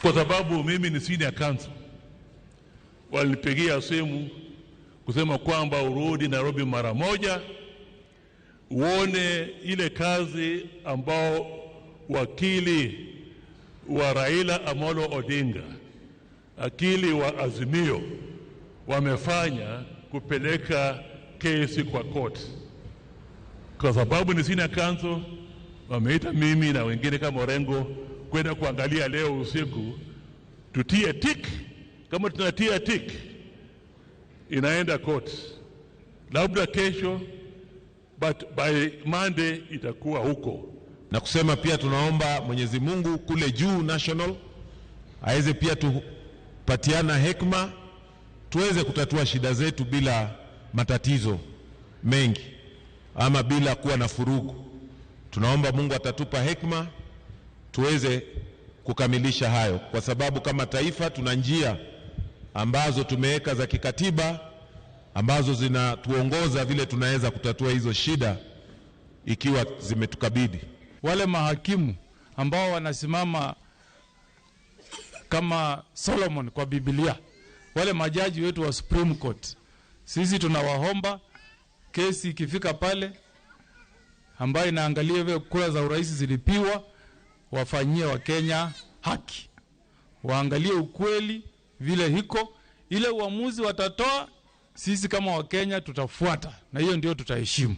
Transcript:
Kwa sababu mimi ni senior counsel, walinipigia simu kusema kwamba urudi Nairobi mara moja uone ile kazi ambao wakili wa Raila Amolo Odinga, akili wa Azimio, wamefanya kupeleka kesi kwa court. Kwa sababu ni senior counsel, wameita mimi na wengine kama Orengo kwenda kuangalia leo usiku, tutie tick. Kama tunatia tick, inaenda court, labda kesho, but by Monday itakuwa huko. Na kusema pia tunaomba Mwenyezi Mungu kule juu national aweze pia tupatiana hekima tuweze kutatua shida zetu bila matatizo mengi ama bila kuwa na furugu. Tunaomba Mungu atatupa hekima tuweze kukamilisha hayo, kwa sababu kama taifa tuna njia ambazo tumeweka za kikatiba ambazo zinatuongoza vile tunaweza kutatua hizo shida ikiwa zimetukabidi. Wale mahakimu ambao wanasimama kama Solomon kwa Biblia, wale majaji wetu wa Supreme Court, sisi tunawaomba kesi ikifika pale ambayo inaangalia vile kura za urais zilipiwa, wafanyie Wakenya haki, waangalie ukweli vile hiko, ile uamuzi watatoa, sisi kama Wakenya tutafuata, na hiyo ndio tutaheshimu.